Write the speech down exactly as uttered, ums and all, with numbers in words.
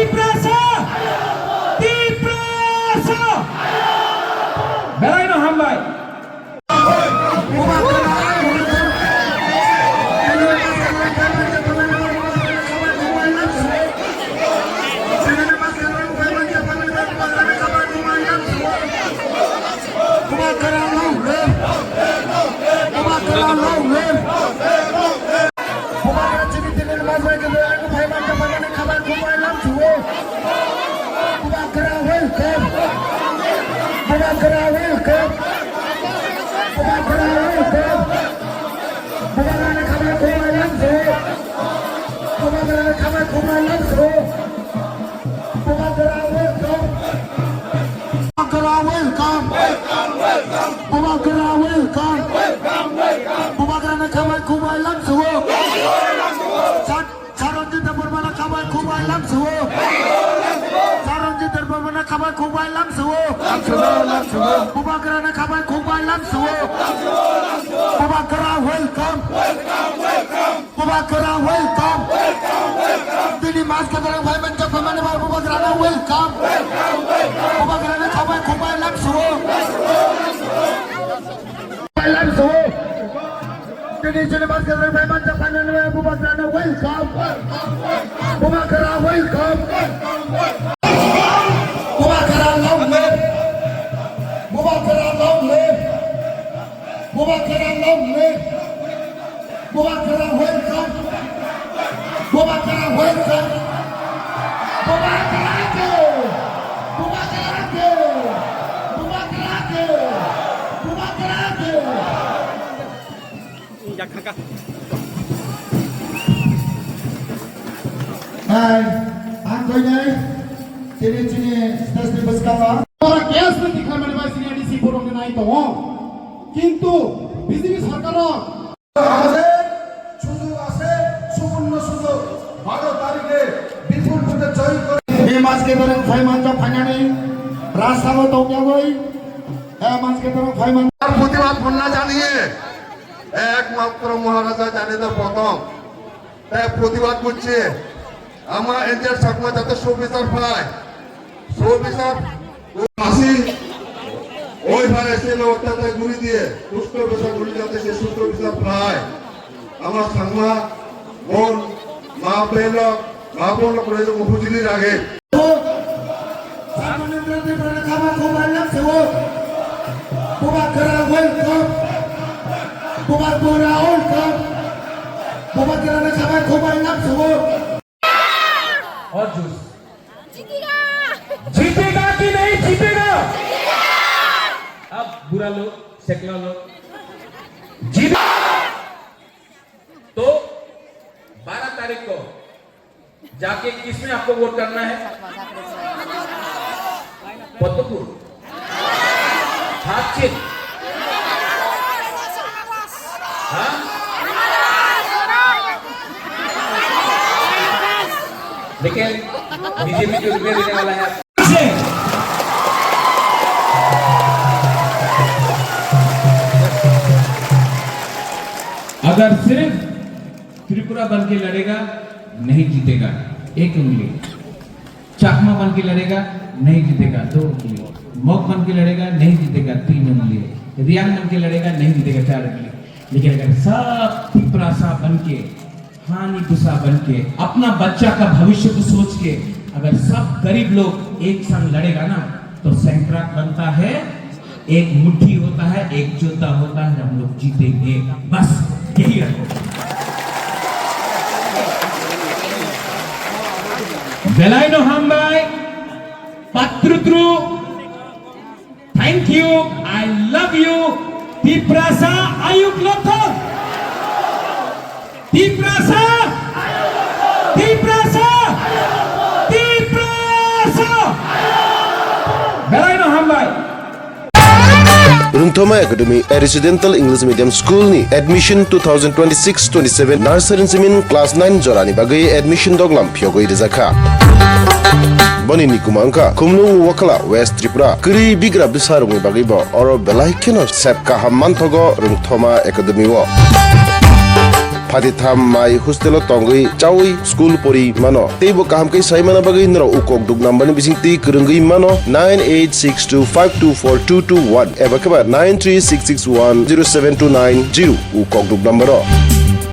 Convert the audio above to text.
Tiprasa! Tiprasa! Belai no hambai. Bubagra long live! Bubagra long live! Bubagra chini tini ni mas bai khe ang phai man khe phai mani khabar khum bai lam suo. Bubagra welcome! Bubagra welcome! Bubagra welcome! Bubagra ni khabar khum bai lam suo. Bubagra ni khabar khum bai lam suo. Bubagra welcome. Bubagra welcome. Bubagra welcome. Bubagra na khabai khum bai lam suo. Sat-, Saranjit Debbarma na khabai khum bai lam suo. Saranjit Debbarma na khabai khum bai lam suo. Bubagra na khabai khum bai lam suo. Bubagra welcome. Bubagra welcome. Tini mas khe dorong phai man khe phai mani bai Bubagra na welcome. Bubagra na khabai khum bai lam suo. Bai lam suo. Tini chini mas khe dorong phai man khe phai mani bai Bubagra na welcome. Bubagra welcome. Bubagra long live. Bubagra long live. Bubagra long live. Bubagra welcome. Bubagra welcome. Bubagra ke. Bubagra ke. Bubagra ke. Bubagra ke. Hai, ang koi nai. Tini chini stage ni bwskango. Ora gas ni tikha mani bai sini A D C borok ni nai tongo. Kintu B J P sarkar o আছে, সুযোগ আছে, সুবর্ণ সুযোগ। বারো তারিখে বিপুল ভোটে জয়ী করে। এই মাস কে ধরে ছয় মাস যা ফাইনালি রাস্তা মতো গেল। এই মাস কে ধরে ছয় মাস। তার প্রতিবাদ বন্যা জানিয়ে একমাত্র মহারাজা জানে তো প্রথম। তাই প্রতিবাদ করছে, আমার এনজিআর চাকমা যাতে সুবিচার পায়, সুবিচার আসি, ওই ভারে সে ব্যবস্থা তাই ঘুরি দিয়ে সুস্থ বিচার ঘুরি যাতে সে সুস্থ বিচার পায়। আমার চাকমা বোন, মা বেলক, মা বোন করে উপযোগী লাগে। Samanindra Tripura khabar khum bai lam suo. Bubagra welcome. Bubagra welcome. Bubagra na khabar khum bai lam suo. और जोश। जीतेगा। जीतेगा कि नहीं जीतेगा? जीतेगा। अब बुरा लोग, शक्ला लोग, जीत। तो बारह तारीख को जाके किसमें आपको वोट करना है? पद्मपुर, हाथचिल, हाँ? लेकिन बीजेपी को रुपये देने वाला है। अगर सिर्फ त्रिपुरा बन के लड़ेगा, नहीं जीतेगा, एक उंगली। चकमा बन के लड़ेगा, नहीं जीतेगा, दो उंगली। मग बन के लड़ेगा, नहीं जीतेगा, तीन उंगली। रियांग बन के लड़ेगा, नहीं जीतेगा, चार उंगली। लेकिन अगर सब तिपरासा बन के, हानी पुसा बन के, अपना बच्चा का भविष्य को सोच के अगर सब गरीब लोग एक संग लड़ेगा ना, तो सैंक्रात बनता है, एक मुट्ठी होता है, एक जोधा होता है, हम लोग जीतेंगे। बस यही रखो। Belai no hambai, patrutru, thank you, I love you, Tiprasa ayuk lothor. Tiprasa! Tiprasa! Tiprasa! Belai no hambai. Rungthoma Academy, a residential English medium school ni admission two thousand twenty-six twenty-seven nursery simin class nine jorani bagwi admission doglam phiyogwi rijakha. Boni ni kuma wngkha Khumlung Wakala, West Tripura. Kwrwi bigra bwsarokni bagwi bo oro belai kheno sep kaham manthogo Rungthoma Academy o. Phatitham mai hostel o tongwi chawi school pori mano. Teibo kaham khe sai mana bagwi norok ukokduk number ni bising twi kwrwngwi mano nine eight six two five two four two two one eba khe ba nine three six six one zero seven two nine zero ukokduk number o.